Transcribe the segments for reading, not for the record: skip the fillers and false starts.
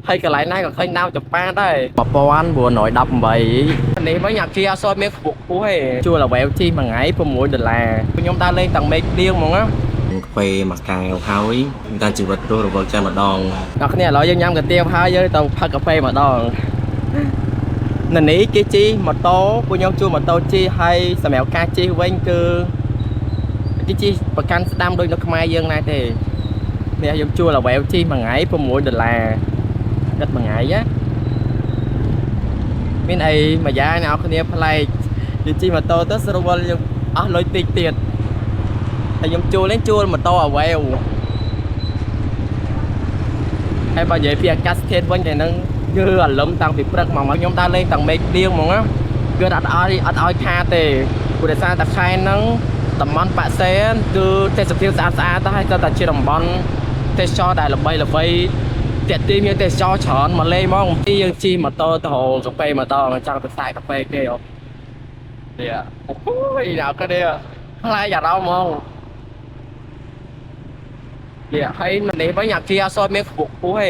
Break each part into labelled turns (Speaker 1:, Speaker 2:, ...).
Speaker 1: ហើយកន្លែងណាក៏ឃើញដើមចម្ប៉ាដែរ1918នេះវិញអាគារអត់សូវមានខ្ពស់ខ្ពស់ទេជួលអ្វីជិះមួយថ្ងៃ6ដុល្លារខ្ញុំដើរលេងតាំងមេឃភ្លៀងហ្មងណា
Speaker 2: កាហ្វេមួយកែវហើយតាមជីវិតរស់រវើកតែម្ដង
Speaker 1: អ្នកគ្នាឥឡូវយើងញ៉ាំកាទៀវហើយយើងទៅផឹកកាហ្វេម្ដងនៅនេះគេជិះម៉ូតូពួកខ្ញុំជួលម៉ូតូជិះហើយសម្រាប់ការជិះវិញគឺគេជិះប្រកាន់ស្ដាំដូចនៅខ្មែរយើងដែរទេនេះខ្ញុំជួលអ្វីជិះមួយថ្ងៃ6ដុល្លារគិតមួយថ្ងៃណាមានអីមួយយ៉ាងអ្នកនរគ្នាប្លែកយើងជិះម៉ូតូទៅស្រួលយើងអស់លុយតិចទៀតតែខ្ញុំជួលនេះជួលម៉ូតូអ្វី ហើយបើនិយាយពីអាកាសធាតុវិញតែនឹងគឺអាលឹមតាំងពីព្រឹកមកមកខ្ញុំដើរលេងតាំងមេឃភ្លៀងហ្មងណាគឺអត់ឲ្យខាតទេព្រោះដោយសារតែខែហ្នឹងតំបន់ប៉ាក់សេនគឺទេសភាពស្អាតស្អាតទៅហើយក៏តែជាតំបន់ទេសចរដែលល្បីល្បីតាក់ទាញមានទេសចរច្រើនមកលេងហ្មងទីយើងជិះម៉ូតូទៅរកកាហ្វេម្ដងចង់ទៅសាយកាហ្វេគេអូនេះអូយដល់ក៏នេះខ្លាចអារម្មណ៍ហ្មង នេះហើយនេះវិញអាគារអត់សូវមានខ្ពស់ខ្ពស់ទេ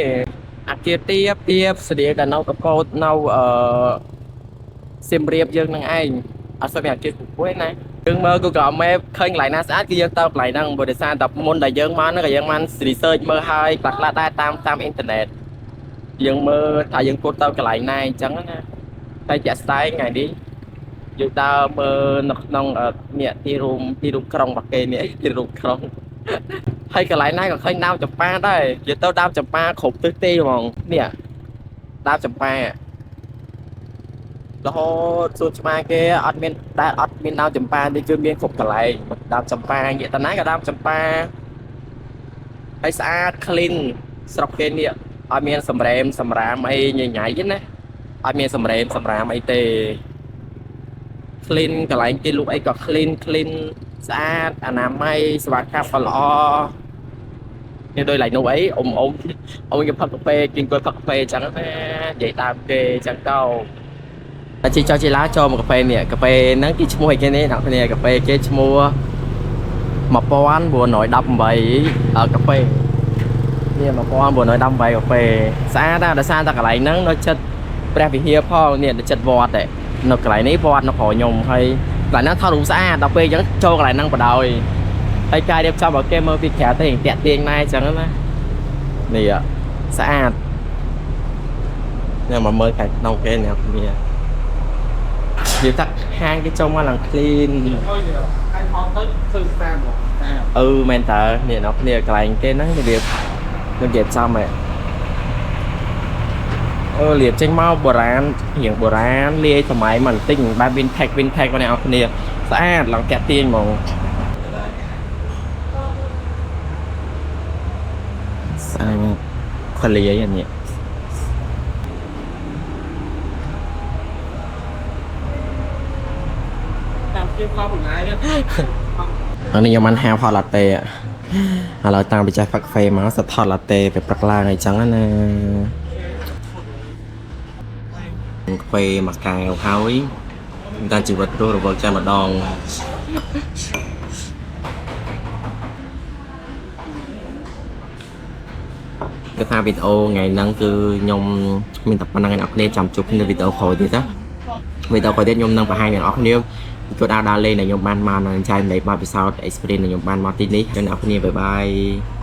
Speaker 1: អាគារទៀបទៀបស្តៀងតែនៅកកតនៅអឺសៀមរាបយើងនឹងឯងអត់សូវមានអាគារខ្ពស់ខ្ពស់ទេណាយើងមើល Google Map ឃើញកន្លែងណាស្អាតគឺយើងទៅកន្លែងហ្នឹងព្រោះដោយសារតែមុនដែលយើងមកហ្នឹងក៏យើងបាន research មើលហើយខ្លះៗដែរតាមតាមអ៊ីនធឺណិតយើងមើលថាយើងគួរទៅកន្លែងណាអញ្ចឹងណាតែជាក់ស្ដែងថ្ងៃនេះយើងដើរមើលនៅក្នុងនេះទីរួមក្រុងរបស់គេនេះទីរួមក្រុង ហើយកន្លែងណាក៏ឃើញដើមចម្ប៉ាដែរនិយាយទៅដើមចម្ប៉ាគ្រប់ទិសទីហ្មងនេះដើមចម្ប៉ារហូតសួនច្បារគេអត់មានដែលអត់មានដើមចម្ប៉ាទេគឺមានគ្រប់កន្លែងដើមចម្ប៉ានិយាយតាណាក៏ដើមចម្ប៉ាហើយស្អាត clean ស្រុកគេនេះអត់មានសម្រេមសម្រាមអីញញ៉ៃទេណាអត់មានសម្រេមសម្រាមអីទេ clean កន្លែងគេលក់អីក៏ clean clean ស្អាតអនាម័យសេវាកម្មក៏ល្អ នេះដូចឡៃនោះអីអ៊ំអ៊ំអ៊ំគេផឹកកាហ្វេគេអង្គុយផឹកកាហ្វេអញ្ចឹងណានិយាយតាមគេអញ្ចឹងទៅតែជីចោជីឡាចូលមកកាហ្វេនេះកាហ្វេហ្នឹងគេឈ្មោះអីគេនេះអ្នកគ្នាកាហ្វេគេឈ្មោះ1918កាហ្វេនេះ1918កាហ្វេស្អាតណាស់ដោយសារតែកន្លែងហ្នឹងនៅចិត្តព្រះវិហារផងនេះនៅចិត្តវត្តឯនៅកន្លែងនេះវត្តនៅក្រោយខ្ញុំហើយកន្លែងហ្នឹងថតរូបស្អាតដល់ពេលអញ្ចឹងចូលកន្លែងហ្នឹងបដ ாய் ហើយការរៀបចំឲ្យគេមើលពីក្រៅទៅរៀងតាក់ទាញដែរអញ្ចឹងណានេះស្អាតនេះមកមើលខាងក្នុងគេអ្នកគ្នានិយាយថាហាងគេចុងមកឡើង clean
Speaker 3: អុយហើយថតទៅធ្វើស្អាតហ្មងស្អាត
Speaker 1: អឺមែនតើនេះអ្នកគ្នាកន្លែងគេហ្នឹងរបៀបនឹងរៀបចំហ៎អឺរៀបចេញមកបុរាណរៀងបុរាណលាយសម័យមកបន្តិចបែប vintage vintage របស់អ្នកគ្នាស្អាតឡើងតាក់ទាញហ្មងស្អាតខលាយអានេះ
Speaker 3: តាមជាខំមួយថ្ងៃនេះ
Speaker 1: អានេះខ្ញុំបានហៅផតឡាតេឥឡូវតាំងពីចេះផឹកកាហ្វេមកសថតឡាតេទៅព្រឹកឡើងអីចឹងណា
Speaker 2: កាហ្វេមួយកែវហើយតាមជីវិតរស់រវើកតែម្ដងគឺថាវីដេអូថ្ងៃហ្នឹងគឺខ្ញុំមានតែប៉ុណ្្នឹងឯងអ្នកគ្នាចាំជួបគ្នាវីដេអូក្រោយទៀតណាវីដេអូក្រោយទៀតខ្ញុំនឹងបង្ហាញអ្នកនរគ្នាគាត់ដើរដើរលេងដែលខ្ញុំបានមកនឹងចែកម្លែកបទពិសោធន៍ experience ដែលខ្ញុំបានមកទីនេះចឹងអ្នកនរគ្នាbye bye.